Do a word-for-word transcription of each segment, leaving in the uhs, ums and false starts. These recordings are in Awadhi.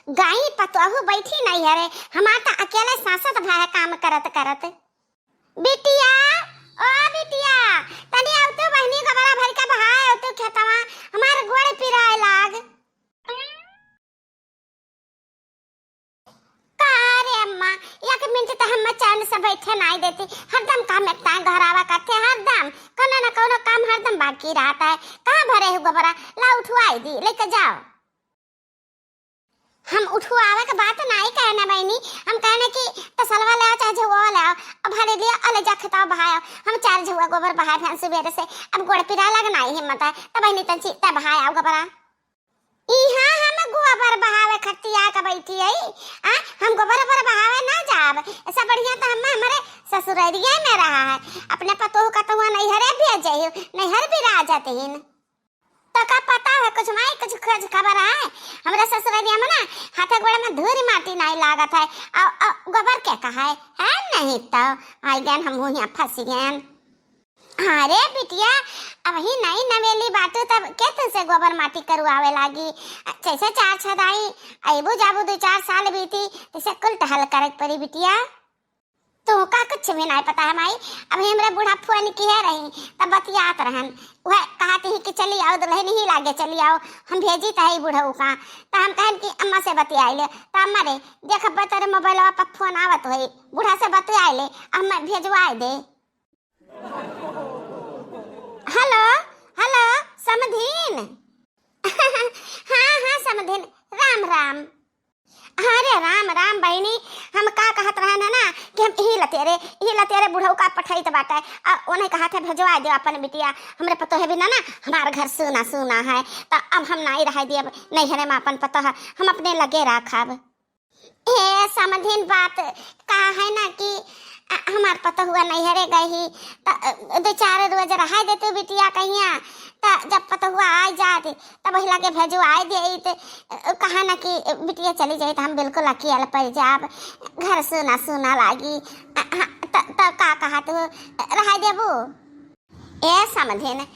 गाई पतोहू बैठी नैहरे, हमार त अकेले साँसत भा है काम करत करत। बिटिया, ओ बिटिया, तनी आव तो बहिनी, गोबरा भर के बहाए आव तो खेतवा, हमार गोड़ पिराए लाग। का रे अम्मा, एक मिनट त हम चैन से बैठे नाई देती, हरदम काम में ताए घरावा करते, हरदम कौनो न कौनो काम हरदम बाकी रहत है। कहाँ भरे हो गोबरा, ला उठवाई दी, लेके जाओ। हम उठवावे के बात नाई कहने बहिनी, हम कहने कि तसलवा ले आओ चाहे झउवा ले आओ, अब भरे दिया अले जा खेतावा बहायो। हम चार झउवा गोबर बहाए भैंस सुबेरे से, अब गोड़ पिराए लाग नाई हिम्मत है, त बहिनी तन चित्ता बहाए आओ गोबरा। इहाँ हम गोबर बहावे खटिया के बैठी है, आ, हम गोबर ओबर बहावे ना जाब। ऐसा बढ़िया त हम हमरे ससुररिया में रहा है, अपने पतोह का तहुआ नैहरे भेजे ही, नैहर बिराजत हिन। तो का पता है कुछ माई, कुछ खोज खबर है? हमरे ससुररिया में ना हाथे गोड़े में धूर माटी नाई लागत है, अउ, अउ गोबर के कहा है, है नहीं तो आई गन हम हियाँ फंस गन। हाँ रे बिटिया, अबही नई नवेली बाटू तब के तुमसे गोबर माटी करवावे लागी? जैसे चार छदाई अइबू जाबू दो चार साल बीती, तैसे कुल टहल करे के पड़ी बिटिया। तू का कुछ भी नाई पता है माई, अबही हमरे बूढ़ा फोन किहे रही तब बतियात रहन, वह कहत ही कि चली आओ दुल्हन ही लागे चली आओ, हम भेजी त है बुढ़ऊ का, त हम कहन कि अम्मा से बतियाई ले, त अम्मा रे देखब तोरे मोबाइलवा पर फोन आवत होई, बूढ़ा से बतियाई ले, हम भेजवाए दे। हेलो, हेलो, समधिन। हाँ, हाँ, समधिन, राम, राम। अरे राम, राम बहिनी, हम का कहत रहन है ना कि हम इही लतेरे, इही लतेरे बुढ़ऊ का पठैत बाटे। आ, ओने कहत है भेजवा दे अपन बिटिया, हमरे पतोह बिना ना हमार घर सूना, सूना है। त अब हम नाई रह दियब नैहरे में अपन पतोह, हम अपने लगे राखब। ए समधिन, बात का है ना कि अ, हमार पतोहुआ नैहरे गई ही, त, अ, दो चार रोज रहाई दे तू बिटिया कहिया, त जब पतोहुआ आ जात, तब वही लागे भेजवाई दे, त, अ, कहा ना कि बिटिया चली जाई, त हम बिल्कुल अकेल पड़ जाब, घर सूना सूना लागी। अ, हाँ, त, त का कहा तू, रहाई देबू? ए समधिन,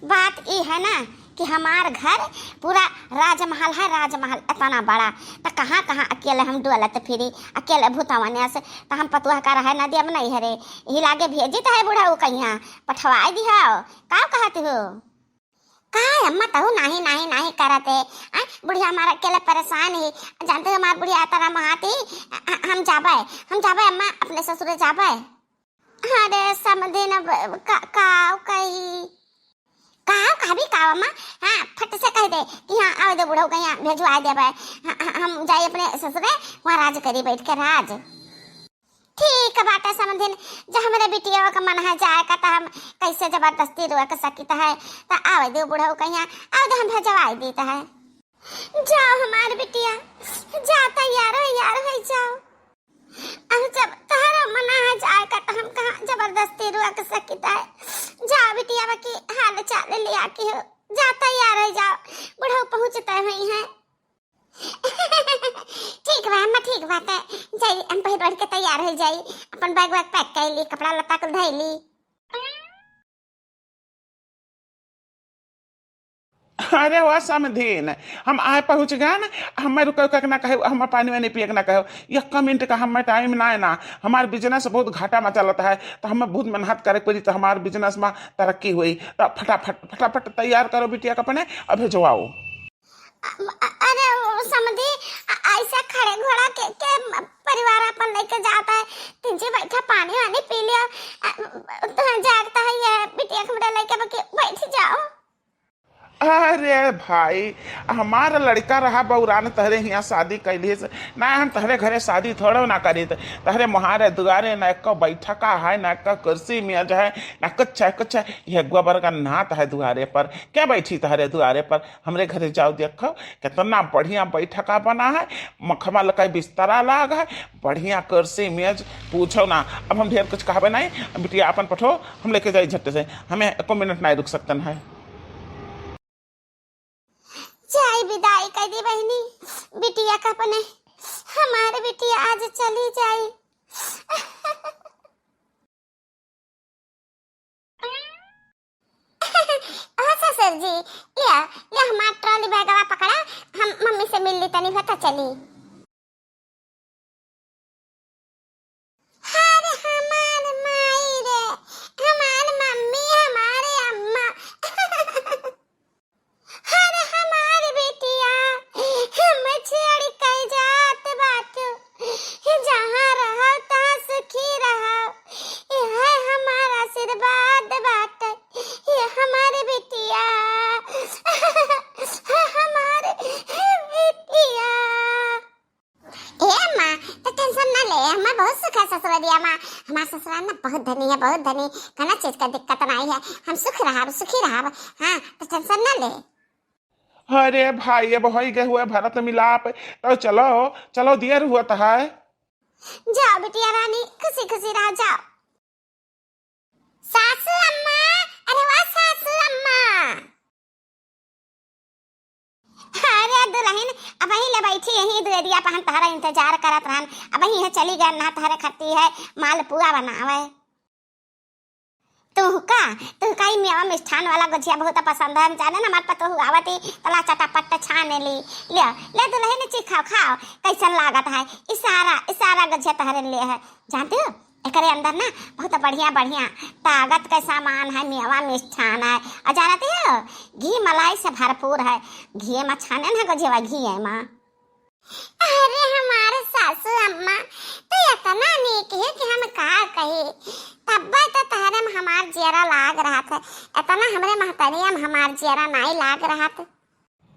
बात ई है ना कि हमार घर पूरा राजमहल है, राजमहल इतना बड़ा, त कहाँ कहाँ अकेले हम डोलत फिरी, अकेले भूतवनिया से, त हम पतुआ का रहे न देब नैहरे, यही लागे भेजित है बुढ़ऊ कहिया, पठवाई दिहाओ, का कहत हो? का अम्मा तहु नाही, नाही, नाही करत है, आ, बुढ़िया हमार अकेले परेशान ही, जानते हो हमार बुढ़िया इतना महाती, आ, आ, हम जाबे, हम जाबे अम्मा, अपने ससुरे जाबे। अरे समधिन, अब का, काव कही? काव कहबी काव अम्मा? हाँ, फट से कह दे कि हाँ, आवे दे बुढ़ऊ के यहाँ भेजवा देबे। हाँ, हाँ, हम जाई अपने ससुरे, वहाँ राज करी बैठ के राज। ठीक बाटे समधिन, जब हमरे बिटिया के मन है जाए का, त हम कैसे जबरदस्ती रोक सकित है? त आवे दे बुढ़ऊ के यहाँ, आवे दे, हम भेजवाई दीत है। जाओ हमार बिटिया, जा तैयार हो, यार हो जाओ। अब जब तहरा मना है जाए का, त हम कहाँ जबरदस्ती रोक सकित है? जा बिटिया, बाकी हाल चाल लिया के हो, जा तैयार हो जाओ, बुढ़ऊ पहुँचते हुई हैं। ठीक बा अम्मा, ठीक बाटे, जाई हम पहले बढ़ के तैयार हो जाई, अपन बैग वैग पैक कर ली, कपड़ा लत्ता कुल धई ली। अरे वाह समधिन, हम आए पहुँच गए ना, हमें रुके उके के ना कहे, हम पानी वानी पिए के ना कहे, एक मिनट का हमें टाइम ना है ना, हमार बिजनेस बहुत घाटा में चलत है, त हमें बहुत मेहनत करे के पड़ी, त हमार बिजनेस में तरक्की होई। त फटाफट, फटाफट तैयार करो बिटिया के अपने, अब भेजवाओ। अ-, अरे ओ समधी, अ-, ऐसा खड़े घोड़ा के, के म-, परिवार अपन लेके जाता है? तिनजी बैठा, पानी वानी पी लियो। अ, तुहें जागता है ये बिटिया, हमरे लेके बकी बैठ जाओ। अरे भाई, हमार लड़का रहा बौरान, तहरे हियाँ शादी कैली से ना, हम तहरे घरे शादी थोड़ो ना करीत। तहरे मोहारे दुआरे ना एको बैठका है, ना एको कुर्सी मेज है, ना कुछ है, कुछ है। यह गोबर का नात है दुआरे पर, क्या बैठी तहरे दुआरे पर? हमरे घरे जाओ, देखो कितना बढ़िया बैठका बना है, मखमल का बिस्तरा लाग है, बढ़िया कुर्सी मेज, पूछो ना। अब हम ढेर कुछ कहबे नहीं, बिटिया अपन पठो, हम लेके जाई झट्टे से, हमें एको मिनट नहीं रुक सकतन है। जाई विदाई कर दी बहिनी, बिटिया का अपने, हमारे बिटिया आज चली जाई। ओ ससुर जी, लिया, लिया हमार ट्रॉली बैगवा पकड़ा, हम मम्मी से मिल ली तनी, होता चली। बहुत सुख है ससुररिया मा। हमार ससुराल ना बहुत धनी है, बहुत धनी। कौनो चीज का दिक्कत नाहीं है। हम सुख रहब, सुखी रहब। हाँ, तो tension ना ले। अरे भाई, अब होई गए हुए भरत मिलाप, तो चलो, चलो, देर हुआ तो है। जाओ बिटिया रानी, खुशी खुशी रह जाओ। सासू अम्मा, अरे वाह सासू अम्मा। अरे दुलहिन, अबहीं ले बैठी यहीं दुअरिया पर, हम तहरा इंतजार करत रहन। अबहीं है चली गए ना, तहरे खती है मालपुआ बनावे। तुहका, तुहका ई मेवा मिष्ठान वाला गुझिया बहुत पसंद है। हम जाने ना, हमार पतोहू आवती, तला चटापट छाने ली। ले, ले दुलहिन, ची खाओ, खाओ, कैसन लागत है। इसारा, इसारा गुझिया तहरे लिए है। जानती हो, एकरे अंदर ना बहुत बढ़िया, बढ़िया ताकत के सामान है, मेवा मिष्ठान है। और जानती हो, घी मलाई से भरपूर है। घी में छाने ना गुझिया, घी में। अरे हमारे सासू अम्मा, तू इतना नीक है कि हम का कही। तब्बे तो तहरे में हमार जियरा लाग रहत है, इतना हमरे महतरिया में हमार जियरा नाई लाग रहत।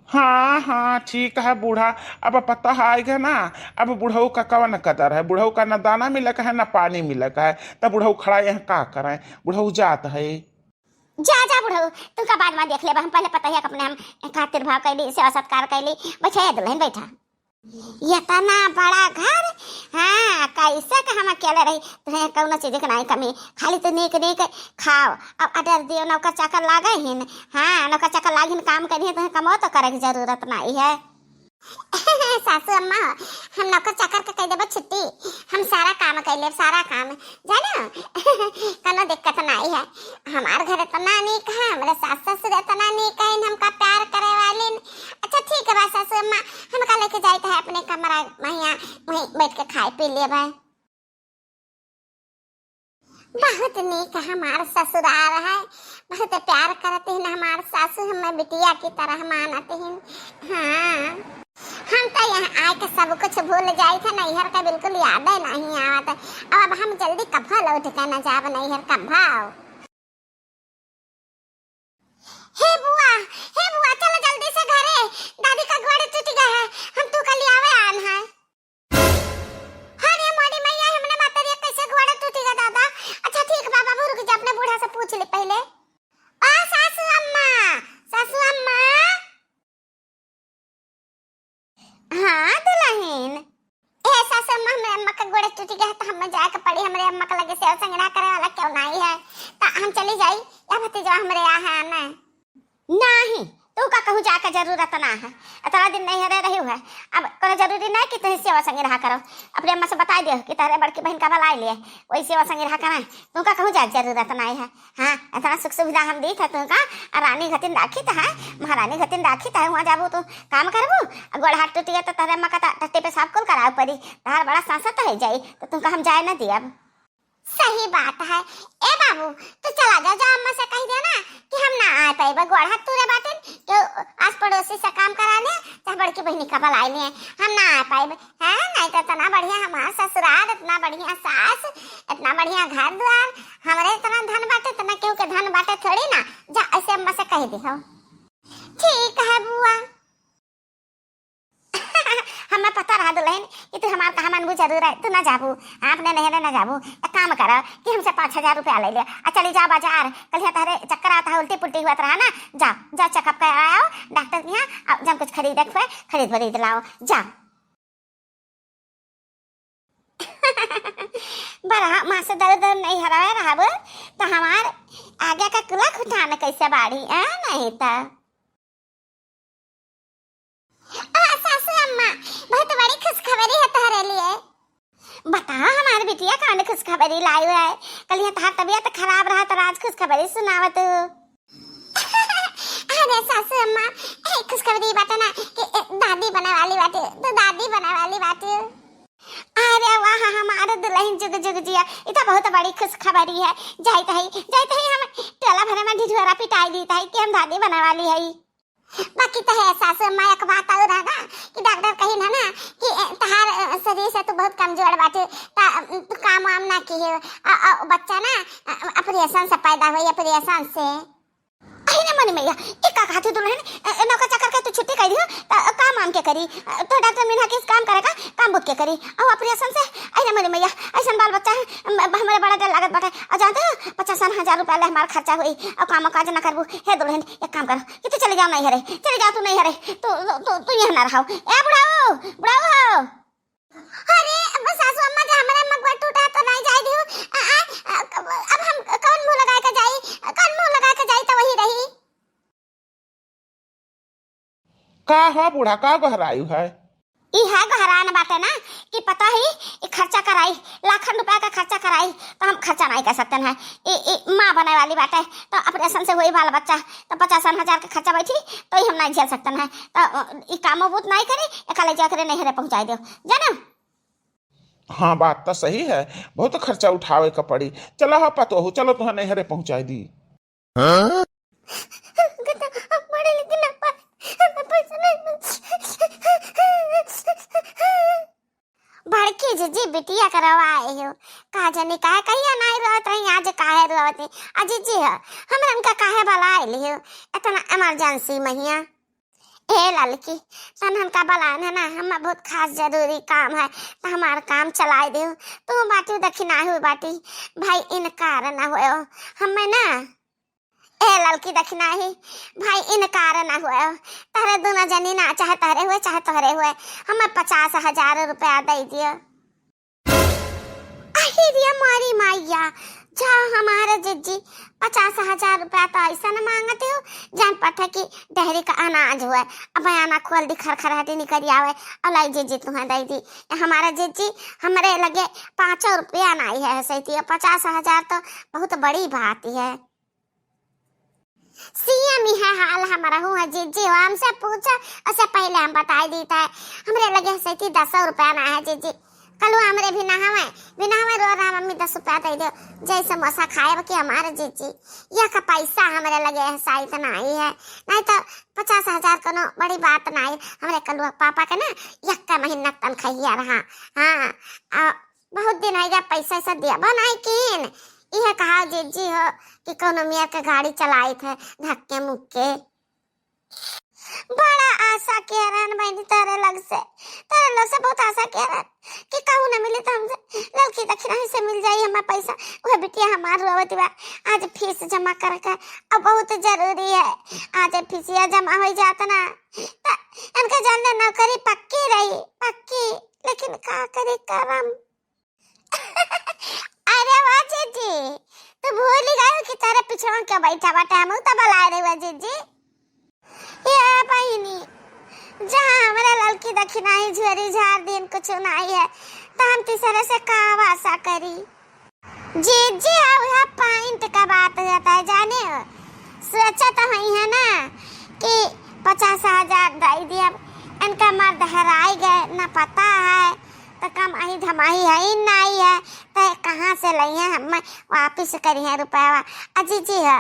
हाँ, हाँ, ठीक है बूढ़ा, अब पता है आएगा ना, अब बुढ़ऊ का कवन कदर है, बुढ़ऊ का न दाना मिलक है, न पानी मिलक है, तब बुढ़ऊ खड़ा यहाँ का करें, बुढ़ऊ जात है। जा, जा बुढ़ऊ, तुमका बाद में देख लेबा, हम पहले पतोहिया के अपने हम खातिर भाव कैली, सेवा सत्कार कैली। बैठा है दुलहिन, बैठा। इतना बड़ा घर, हाँ, कैसे के हम अकेले रही, तुम्हें कौनो चीज के नाई कमी, खाली तू नीक नीक खाओ। अब order दियो, नौकर चाकर लागे हिन, हाँ, नौकर चाकर लागिन, काम करिए, तुम्हें कमो तो करे की जरूरत नाई है। सासू अम्मा, हम नौकर चाकर के कह देबो छुट्टी, हम सारा काम कर लेब, सारा काम, जानो? कोनो दिक्कत नाई है। हमार घर इतना नीक है, हमरे सास ससुर इतना नीक है, हमका प्यार करे वालिन। अच्छा ठीक है बा सासू अम्मा, हमका लेके जाइत है अपने कमरा, वहीं, वहीं बैठ के खाए पी लेब। बहुत नीक हमार ससुराल है, बहुत प्यार करत हिन हमार सासू, हमें बिटिया की तरह मानत हिन। हाँ, हम तो यहाँ आए के सब कुछ भूल जाइत है, नैहर का बिल्कुल यादे नहीं आवत। अब, अब हम जल्दी कभो लौट के न जाब नैहर, कभो। हे बुआ, हे बुआ, चल जल्दी से घरे, दादी का गोड़ टूट गया है, हम तू का लियावे आन है। अरे मोरी मैया, हमने मातरिया कैसे गोड़ टूट गया दादा? अच्छा ठीक बा बाबू, रुक जा, अपने बूढ़ा से पूछ ले पहले। आ सासू अम्मा, सासू अम्मा। हाँ दुलहिन। ए सासु अम्मा, हमरे अम्मा का गोड़ टूट गया है, तो हमें जाए के पड़ी। हमरे अम्मा के लगे सेव संग्रह करे वाला क्यों नहीं है, तो हम चली जाई या भतीजवा हमरे यहाँ है ना? नहीं, तू का कहूँ जाए के जरूरत ना है, इतना दिन नहीं रह रही है, अब कोनो जरूरी नहीं कि तुम सेवा संग्रह करो। अपने अम्मा से बता दियो कि तारे बड़की बहन का बुलाई लिए, वही सेवा संग्रह करें, तू का कहूँ जाए के जरूरत नहीं है। हाँ, इतना सुख सुविधा हम दीत है तुमका, आ रानी घतिन राखित है, महारानी घतिन राखित है, वहाँ जाबू तू काम करबू, आ गोड़ हाथ टूट गया तो तहरे अम्मा का ट-, टट्टी पेशाब कुल करावे पड़ी, तहार बड़ा सांसत हो जाई, तो तुमका हम जाए न दियब। सही बात है। ए बाबू, तू चला जा, जा अम्मा से कह दे ना कि हम ना आ पाइबे, गोड़ हाथ टूटे बाटिन, कि आस पड़ोसी से काम करा ले, चाहे बड़की बहनी का बुलाई ले, हम ना आ पाइबे। हैं, नहीं तो इतना बढ़िया हमार ससुराल, इतना बढ़िया सास, इतना बढ़िया घर द्वार, हमरे इतना धन बाटे, इतना केहू के धन बाटे थोड़ी ना। जा, ऐसे अम्मा से कह दिहो। ठीक है बुआ। हमें पता रहा दुलहिन कि तू हमार कहा मनबू जरूर है, तू ना जाबू, हाँ, अपने नैहरे ना जाबू। एक काम करो कि हमसे पाँच हजार रुपया ले ले, आ चली जाओ बाजार, कल तहरे चक्कर आता है, उल्टी पुल्टी हुआ रहा ना, जाओ, जाओ checkup कराओ डॉक्टर के यहाँ, और जब कुछ खरीदे के हुए, खरीद बरीद लाओ, जाओ। बड़ा माँ से दर दर नहीं हराए रहब, तो हमार आगे का कुला खुटान कैसे बाढ़ी, आ? नहीं तो। आ, सासू अम्मा, बहुत बड़ी खुशखबरी है तोहरे लिए। बताओ, हमार बिटिया कौन खुशखबरी लाई है? कल ये तहार तबीयत खराब रहा, तो आज खुशखबरी सुनावत हो। अरे सासू अम्मा, ए, खुशखबरी बाटे ना कि, ए, दादी बने वाली बाटे, तो दादी बने वाली बाटे। अरे वाह, हमार दुलहिन जुग जुग जिया, ई तो बहुत बड़ी खुशखबरी है। जाइत ही, जाइत ही हम टोला भरे में ढिढोरा पिटाई दीत ही कि हम दादी बने वाली है। बाकी तो है सासू अम्मा, एक बात और है ना कि डॉक्टर कही ना, ना कि, ए, तहार, ए, शरीर से तू बहुत कमजोर बाटे, ता, तू काम वाम ना किहे, अ, अ, बच्चा ना, अ, operation से पैदा हुई, operation से। अरे मोरी मैया, ई का कहत हो दुलहिन? अ, नौकर चाकर के तू छुट्टी कर दियो, त काम वाम के करी? अ, तो डॉक्टर मिन्हा किस काम करेगा, काम बहुत के करी? अउ operation से, अरे मोरी मैया, अइसन बाल बच्चा है, म-, हमरे बड़ा डर लागत बाटे। अउ जानते हो, पचासन हजार रुपया ले हमार खर्चा होई, अउ कामो काज ना करबू। हे दुल्हन, एक काम करो कि तू चली जाओ नैहरे, चली जाओ तू नैहरे, तू, तू, तू, तू यहाँ ना रहो। ए बुढ़ाऊ, बुढ़ाऊ हो। अरे, अब सासू अम्मा के हमरे मगवा टूटा तो नहीं जाए दियो। आ, आ, आ, अब हम कौन मुंह लगा के जाई, कौन मुंह लगा के जाई तो वही रही। का हो बूढ़ा, का गहरायु है? ई है गहरान बाटे ना कि पता ही ई खर्चा कराई, लाखन रुपया का खर्चा कराई, तो हम खर्चा नहीं कर सकते हैं। ई, ई माँ बने वाली बाटे, तो operation से हुई बाल बच्चा, तो पचासन हजार के खर्चा बैठी, तो ई हम नहीं झेल सकते हैं। तो, अ, ई कामो बूत नहीं करी, एका ले जा करे नैहरे पहुँचाई दो, जाना? हाँ, बात तो सही है, बहुत खर्चा उठावे का पड़ी। चलो हो पतोहू, चलो तुहाँ नैहरे पहुँचाई दी। हाँ? गदा, अब बड़े लेकिन अब हमें पैसा नहीं मिल-, बड़की जीजी बिटिया करवाए हो, का जानी काहे कहिया नहीं रोवत रही, आज काहे रोवत रही? आ जीजी हो, हमरा उनका काहे बुलाए लियो, इतना emergency महिया। ए ललकी, तन हमका बुलाए है ना, हम बहुत खास जरूरी काम है, तो हमार काम चलाए दे। तू बाटी दखिनाही बाटी, भाई इनकार ना होयो, हमें ना ए ललकी दखिनाही, भाई इनकार ना हुए, तहरे दोनों जनी ना, चाहे तहरे हुए, चाहे तोहरे हुए, हमें पचास हजार रुपया दे दियो। अहि रे मोरी मैया, जा हमारे जिज्जी, पचास हजार रुपया तो ऐसा न मांगते हो, जान पड़ता कि डेहरी का अनाज हुए, अब आना खोल दी, खरखराटी निकल आवे, और लाई जिज्जी तुम्हें दे दी। हमारे जिज्जी, हमरे लगे पाँचों रुपया नहीं है, सही थी, पचास हजार तो बहुत बड़ी बात है। सेम इहे हाल हमरहू है जिज्जी हो, हमसे पूछो, उससे पहले हम बताई दीत है। हमरे लगे सही थी दसो रुपया ना है जिज्जी, कलू हमरे भी ना हवे, भी ना हवे, रो रहा मम्मी दस रुपया दे दो, जय समोसा खाए कि हमारे जिज्जी, यह का पैसा हमरे लगे है, शायद नहीं है, नहीं तो पचास हजार कोनो बड़ी बात नहीं। हमरे कलुआ पापा के ना यक्का महीना तनखाहिया रहा, हाँ, आ, बहुत दिन हो गया, पैसा ऐसा दिया बा नहीं कीन। इहे कहा जिज्जी हो कि कौनो मियाँ के गाड़ी चलाइत है धक्के मुक्के। बड़ा आशा के रहन बहनी तोरे लग से, तोरे लग से बहुत आशा के रहन कि कहूँ न मिले तो हमसे ललकी दखिनाही से मिल जाई हमार पैसा। वह बिटिया हमार रोवत बा, आज फीस जमा करके, अब बहुत जरूरी है, आज फीसिया जमा हो जात ना, त इनके जान ले नौकरी पक्की रही, पक्की। लेकिन का करी करम। अरे वाह जीजी, तू भूल गयो कि तेरे पिछवा के बैठा बाटे, हम तो बुलाए रहे हुआ जीजी। ए बहिनी, जहाँ हमरा ललकी दखिनाही झोरी झार दिन कुछ नहीं है, तो हम तीसरे से का आशा करी? जीजी, अब यह point का बात होता है, जाने हो? सोचा तो है ना कि पचास हजार दे दिया, इनका मर्द हराई गए, ना पता है, तो कमाई धमाई है ही नहीं है, तो कहाँ से लइहे हम वापिस करिहे रुपया? आ जीजी है,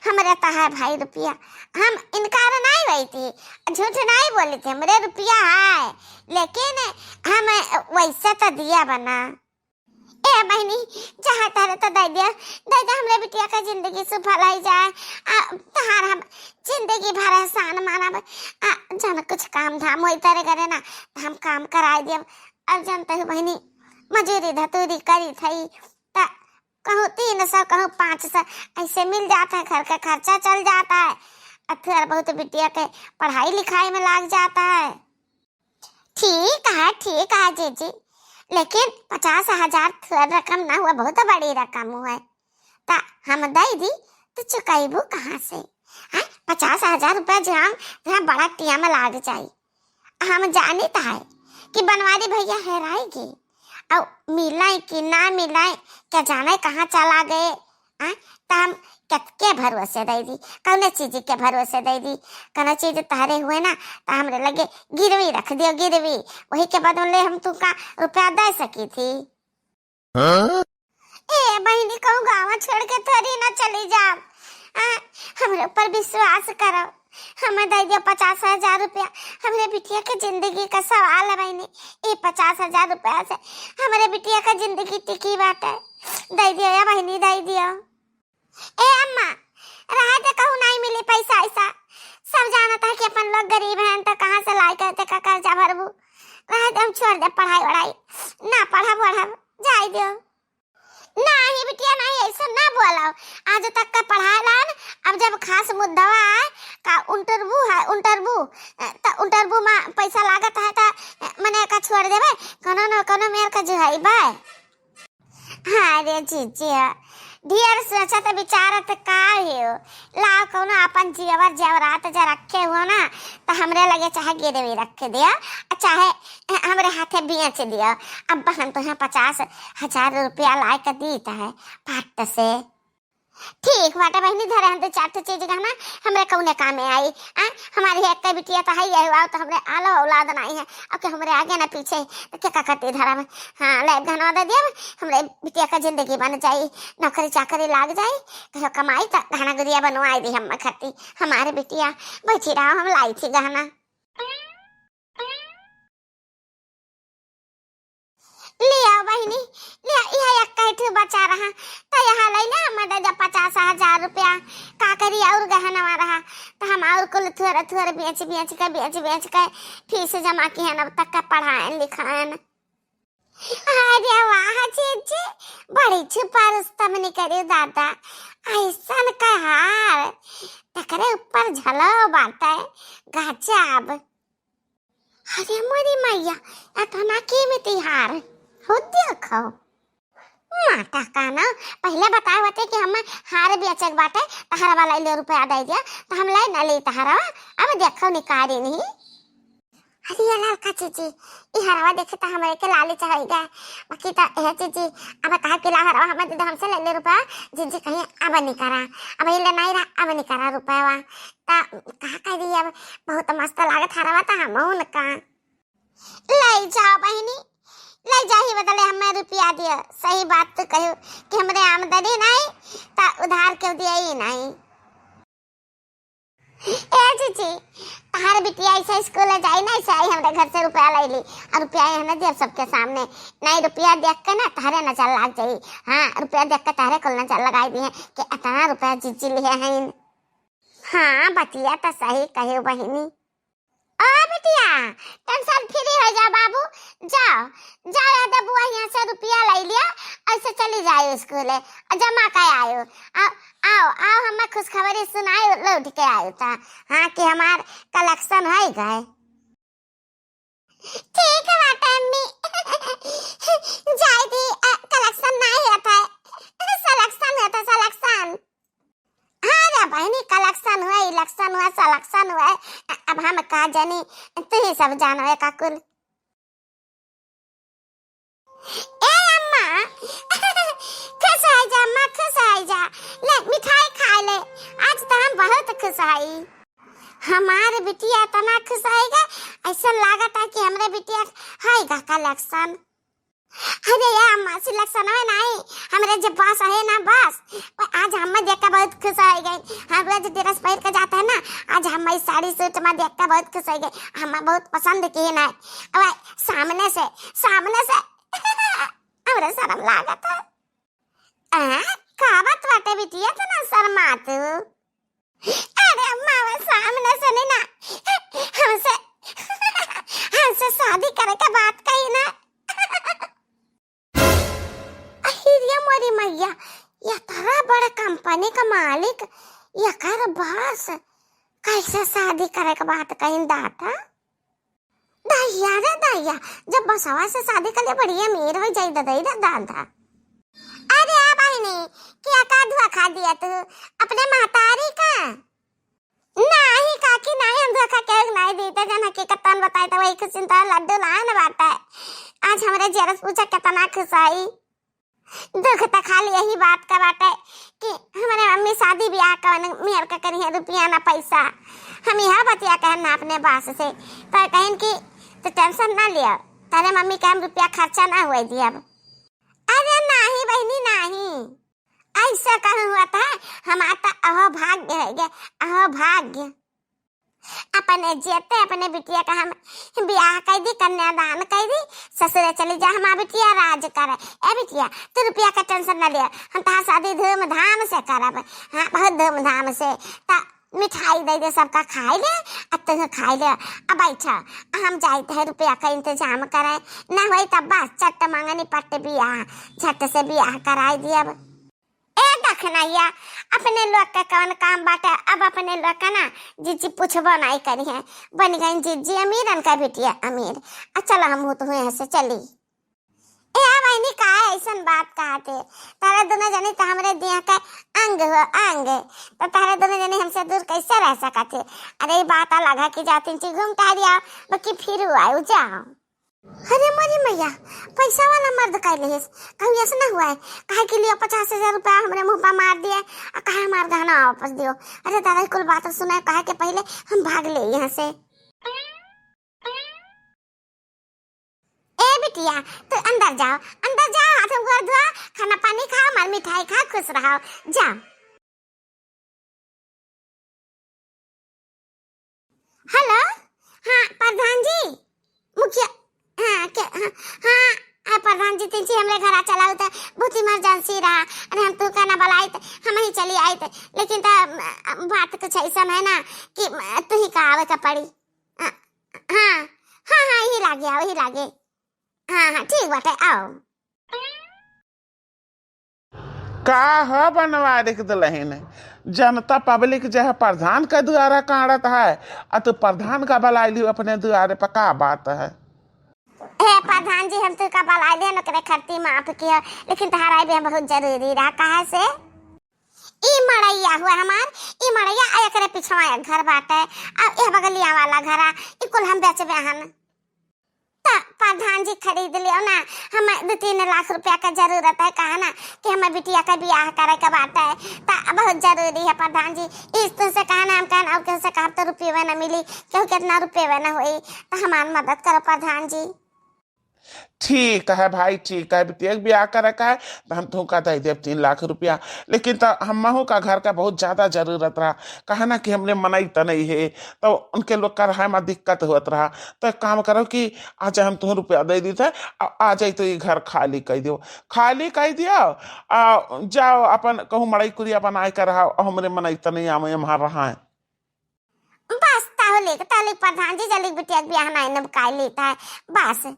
हमरे तो है भाई रुपया, हम इनकार नहीं हुई थी, झूठ नहीं बोली थी, हमरे रुपया है, लेकिन हम वैसे तो दिया बना। ए बहिनी, चाहे तारे तो दे दे, दे दे, हमरे बिटिया का जिंदगी सुफल हो जाए। आ, तहार हम जिंदगी भर एहसान मानब। आ, जन कुछ काम धाम होई तारे घरे ना, तो हम काम कराए देब। अब जानते हो बहिनी, मजूरी धतूरी करी थई, त कहूँ तीन सौ, कहूँ पाँच सौ, ऐसे मिल जाता है, घर का खर्चा चल जाता है, और थोड़ा बहुत बिटिया के पढ़ाई लिखाई में लाग जाता है। ठीक है, ठीक है जीजी, लेकिन पचास हजार थोड़ रकम ना हुआ, बहुत बड़ी रकम हुआ। ता हम दे दी, तो चुकाइबू कहाँ से? हैं? पचास हजार रुपया जो हम, जो हम बड़ा टिया में लाग जाई। हम जानित है कि बनवारी भैया हेराएगी, और मिलाए कि ना मिलाए, क्या जाने कहाँ चला गए। आ, त हम कतके भरोसे दे दी, कौने चीज के भरोसे दे दी? कौनो चीज तहरे हुए ना, त हमरे लगे गिरवी रख दियो, गिरवी, वही के बदले हम तुमका रुपया दे सकी थी। हाँ? ए बहिनी, कहूँ गाँव छोड़ के थोड़ी ना चली जाब। आ, हमरे ऊपर विश्वास करो, हमें दे दियो पचास हजार रुपया, हमरे बिटिया के जिंदगी का सवाल है बहिनी। ए पचास हजार रुपया से हमरे बिटिया का जिंदगी टिकी बाटे, दे दियो या बहिनी, दे दियो। ए अम्मा, रहे दे, कहूँ नहीं मिली पैसा ऐसा। सब जानत है कि अपन लोग गरीब हैं, तो कहाँ से लाई के तेका कर्जा भरबू? रह दे, हम छोड़ दे पढ़ाई वढ़ाई, ना पढ़ब वढ़ब, जाए दो। नाही बिटिया नाही, ऐसा ना बोलो। आज तक का पढ़ाए लान, अब जब खास मुद्दवा आए का इंटरव्यू है, इंटरव्यू, त इंटरव्यू में पैसा लागत है त मने का छोड़ देबे, कोनो न कोनो मेर का जुहाई बा। हाँ रे जीजी, ढेर सोचत विचारत का हो, लाओ कौनो अपन जेवर जेवरात जे रखे हो ना, त हमरे लगे चाहे गिरवी रख दिया, चाहे हमरे हाथे बेच दिया। अब हम तुहें पचास हजार रुपया लाए के दीत है फट से। ठीक बाटे बहिनी, धरे हम दो चार ठो चीज गहना, हमरे कौने कामे आई। आ, हमारी एक बिटिया तो है, यही आओ तो हमरे आलो औलाद नहीं है, अब के हमरे आगे ना पीछे, तो के का करती धरा में। हाँ, ले गहना दे दिया, हमरे बिटिया का जिंदगी बन जाई, नौकरी चाकरी लाग जाई, कहो कमाई तो गहना गुरिया बनवाई दी हम खती। हमारे बिटिया बैठी रहो, हम लाई थी गहना। लिया बहिनी, लिया, यह एक ठो बचा रहा, तो यह ले ले, हम दे दे पचास हजार रुपया। का करी, और गहनवा रहा, तो हम और कुल थोड़ा थोड़ा बेच बेच के, बेच बेच के फीस जमा किहन, अब तक का पढ़ाएन लिखाएन। अरे वाह जीजी, बड़ी छुपा रुस्तम निकरे दादा, ऐसन का हार, तकरे ऊपर झलो बाटे, गजब। अरे मोरी मैया, एतना कीमती हार हो, देखो। माता का ना, पहिले बताए होते कि हम हार बेचक बाटे, तहरा वाला ले रुपया दे दिया, तो हम ले न ले तहरा। अब देखो निकारी नहीं। अरे ये ललका जीजी, ई हरवा देखे तो हमरे के लाली चढ़ाई गए। बाकी तो ए जीजी, अब कहा कि ला हरवा हमें दे दे, हमसे ले ले रुपया। जीजी कहीं अब निकरा, अब ये ले नहीं रहा, अब निकरा रुपया। ता कहा कह रही अब, बहुत मस्त लागत हरवा ता हम उनका। ले जाओ बहिनी, ले जाओ, ही बदले हमें रुपया दियो। सही बात तो कहो कि हमरे आमदनी नहीं, ता उधार क्यों दिया ही नहीं। ए जीजी, तहार बिटिया ऐसे स्कूल जाई ना, ऐसे आई हमरे घर से रुपया ले ली, और रुपया हमने दिया सबके सामने। नहीं, रुपया देख के ना तहरे नजर लाग जाई। हाँ, रुपया देख के तहरे कुल नजर लगाई दी है कि इतना रुपया जीजी लिए हैं। हाँ, बतिया तो सही कहे बहिनी। ओ बिटिया, टेंशन फ्री हो जाओ बाबू, जाओ, जाओ यादव बुआ यहाँ से रुपया ले लिया, ऐसे चली जाओ स्कूल और जमा कर आयो। आओ, आओ, आओ, हमें खुशखबरी सुनाओ, लौट के आयो था, हाँ, कि हमार कलेक्शन हो गए। ठीक है बाटे अम्मी, जाए दी, अ, कलेक्शन नहीं होता है, सिलेक्शन होता, सिलेक्शन। हाँ रे बहिनी, कलेक्शन हुआ, इलेक्शन हुआ, सिलेक्शन हुआ, अ-, अब हम का जानी, तू ही सब जानवे का कुल। ए अम्मा, खुश हो जा अम्मा, खुश हो जा, ले मिठाई खा ले, आज तो हम बहुत खुश हई। हमार बिटिया इतना खुश होइगा, ऐसा लागत है कि हमरे बिटिया होइगा कलेक्शन। अरे या अम्मा, सिलेक्शन है नहीं, हमरे जे बस है ना बस, वो आज हम देख के बहुत खुश हो गए। हम रोज ड्रेस पहन के जाते हैं ना, आज हम इस साड़ी सूट में देख के बहुत खुश हो गए, हम बहुत पसंद किए ना। अब सामने से, सामने से हमरे शर्म लागत है। आ, का बात बाटे बिटिया, इतना शर्मात हो? अरे अम्मा, वो सामने से नहीं ना, हमसे, हमसे शादी करे के बात कही ना। अहिरिया मोरी मैया, ये तारा बड़ा कंपनी का मालिक, ये कर बस, कैसे शादी करे के बात कही दादा? दैया रे दैया, जब बसवा से शादी कर ले, बड़ी अमीर हो जाई ददई रे दादा। अरे आ बहिनी, क्या का धोखा दिया तू अपने महतारी का? नाही काकी, नाही, हम धोखा केहू के नाही दी, त जन हकीकत तन बताई, त वही खुशी त लड्डू लान बाटे। आज हमरे जेरस पूछा कितना खुश आई। दुख त खाली यही बात का बाटे कि हमरे मम्मी शादी ब्याह कवन मेर का करी है, रुपया ना पैसा। हम यह बतिया कहन ना अपने बास से, तो कहन कि तू टेंशन ना लियो, तेरे मम्मी के हम रुपया खर्चा ना हुए दियब। अरे नाही बहिनी नाही, ऐसा कहूँ हुआ था, हमार त अहो भाग्य है गे, अहो भाग्य। अपने जेते अपने बिटिया का हम ब्याह कर दी, कन्यादान कर दी, ससुरे चली जा, हमार बिटिया राज करे। ए बिटिया, तू रुपया का टेंशन न लिया, हम तहार शादी धूमधाम से करब। हाँ, बहुत धूमधाम से। त मिठाई दे दे, सबका खाए ले, अब तुम खाए ले। अब बैठा, हम जाइत है रुपया का इंतजाम करे, ना होई तब बस चट मंगनी पट बियाह, झट से बियाह कराई दिया। ए दखनैया, अपने लोग के कौन काम बाटे? अब अपने लोग के ना जिज्जी पूछबो नहीं करी है, बन गई जिज्जी अमीरन का बिटिया अमीर। आ चलो हम तो यहाँ से चली। ए बहनी, का ऐसन बात कहते? तारे दोनों जने तो हमरे दिया के अंग हो अंग, तो तारे दोनों जने हमसे दूर कैसे रह सकते? अरे ये बात अलग है कि जाओ तीन चीज घूम टहरी आओ, बाकी फिर आयो जाओ। अरे मोरी मैया, पैसा वाला मर्द कैले है, कहूँ ऐसा ना हुआ है, काहे के लिए पचास हजार रुपया हमरे मुँह पर मार दिए, आ कहा हमार गहना वापस दियो। अरे दादा, कुल बात सुना, कहा के पहले हम भाग ले यहाँ से। ए बिटिया, तू अंदर जाओ, अंदर जाओ, हाथ गोड़ धोआ, खाना पानी खाओ, मार मिठाई खाओ, खुश रहो, जाओ। हेलो, हाँ प्रधान जी, मुखिया, हाँ, के, हाँ, हाँ, आ, प्रधान जी, तीन हमरे घर आ चलाओ तो बहुत इमरजेंसी रहा। अरे हम तू का ना बुलाई तो हम ही चली आई तो, लेकिन तो, अ, बात कुछ ऐसा है ना कि, अ, तू ही का आवे का पड़ी। अ, हाँ, हाँ, हाँ, यही लागे, वही लागे। हाँ, हाँ, ठीक बाटे, आओ। का ह बनवारी के दुलहिन, जनता पब्लिक जे है प्रधान के दुआरा काढ़त है, आ तू प्रधान का बुलाई लियो अपने दुआरे पर, का बात है? हे प्रधान जी, हम तो का बुलाई लियो, ओकरे खर्ची माफ किया, लेकिन तहार आइब बहुत जरूरी रहा। कहा से? ई मड़ैया हुआ हमार, ई मड़ैया आ एकरे पिछवा एक घर बाटे, आ ए बगलिया वाला घर आ, ई कुल हम बेचबे हन। त प्रधान जी खरीद लियो ना, हमें दो तीन लाख रुपया का जरूरत है, कहा ना कि हमें बिटिया का बियाह करे के बाटे, त बहुत जरूरी है प्रधान जी। इस तुमसे कहा ना, हम कहन और केहू से कहब तो रुपये ना मिली, केहू कितना रुपये ना होई, त हमार मदद करो प्रधान जी। ठीक है भाई, ठीक है, बिटिया के बियाह करे का है तो हम तुमका दे देब तीन लाख रुपया, लेकिन तो हमहू का घर का बहुत ज्यादा जरूरत रहा, कहा ना कि हमरे मनई तनई है, तो उनके लोग का रहे में दिक्कत होत रहा। तो एक काम करो कि आज हम तुम्हें रुपया दे दी थे, आ, आ जाई तो ये घर खाली कर दियो, खाली कर दियो, आ, जाओ अपन कहूँ मड़ई कुरिया बनाए कर रहा, हमरे मनई तनई आवे हमार रहा है। बस तहलिक, तहलिक प्रधान जी, जल्दी बिटिया के बियाह नाई नबकाई लेता है, बस।